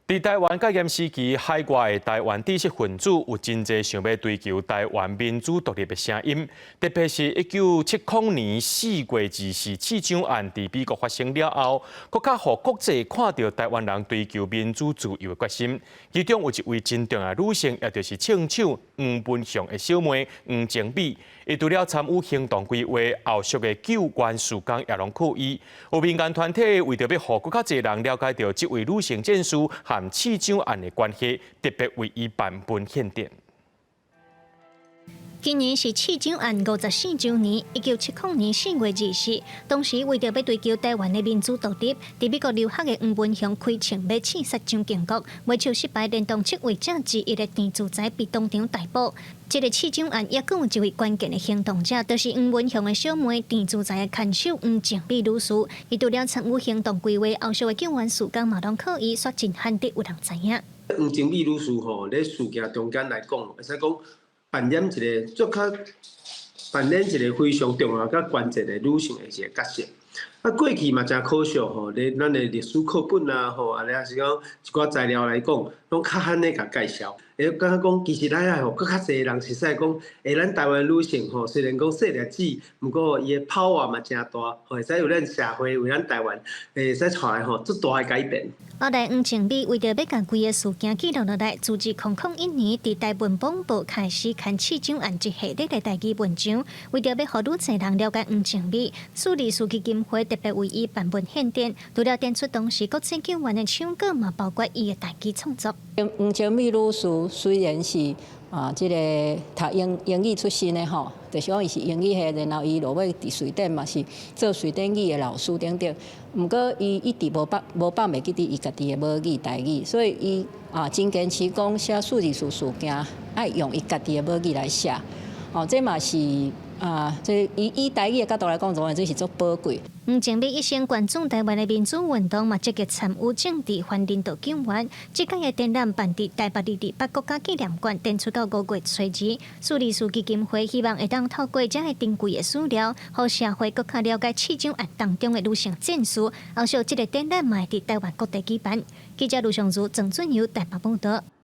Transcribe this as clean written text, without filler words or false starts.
佇台灣戒嚴時期，海外的台灣知識分子有真濟想欲追求台灣民主獨立的聲音，特別是1970年4月24刺蔣案佇美國發生了後，閣較予國際看著台灣人追求民主自由的決心。其中有一位真重要的女性，也就是槍手黃文雄的小妹黃靜美。伊除了參與行動規劃，後續的救援事工也攏靠伊。有民間團體為著欲予閣較濟人了解著這位女性戰士和刺蔣案的關係，特別為伊辦文獻展。今年是刺蔣案54週年，1970年4月24，當時為著欲追求台灣的民主獨立，佇美國留學的黃文雄開槍欲刺殺蔣經國，未手失敗，連同七位者之一的田自財被當場逮捕。這个刺蔣案猶閣有一位關鍵的行動者，就是黃文雄的小妹田自財的牽手黃靜美女士。伊除了參與行動規劃，後續的救援事工嘛攏靠伊，煞真罕得有人知影。黃靜美女士吼，咧事件中間來講，會使講扮演一个足較扮演一个非常重要佮關鍵的女性的一个角色。啊，過去嘛誠可惜吼，咧咱的歷史課本啊吼，啊，抑是講一寡材料來講，攏較罕咧共介紹。會感覺講，其實咱愛予閣較濟人熟悉講，欸，咱台灣女性吼，雖然講細粒子，毋過伊的 power 嘛誠大，吼，會使為咱社會、為咱台灣，會使帶來吼足大的改變。後來黃靜美為著欲共規个事件記錄落來，自2001年佇台文廣報開始刊刺蔣案一系列的台語文章，為著欲予愈濟人了解黃靜美，四二四基金會特別為伊辦文獻展，除了展出當時國際救援的手稿，嘛包括伊的台語創作。黃靜美女士雖然是啊，這个讀英英語出身的吼，就是講伊是英語系，然後伊落尾佇瑞典嘛是做瑞典語的老師等等。毋過伊一直無放無放袂記佇伊家己的母語台語，所以伊啊真堅持講寫四二四事件，愛用伊家己的母語來寫。哦，這嘛是啊，這以以台語的角度來講，當然這是足寶貴。黃靜美一生關注台灣的民主運動，嘛積極參與政治反人道救援。這屆的展覽辦佇台北228國家紀念館，展出到5月初二。四二四基金會希望會當透過這个珍貴的史料，予社會閣較了解刺蔣案當中的女性戰士。後續這个展覽嘛會佇台灣各地舉辦。記者盧尚如、鄭俊友台北報導。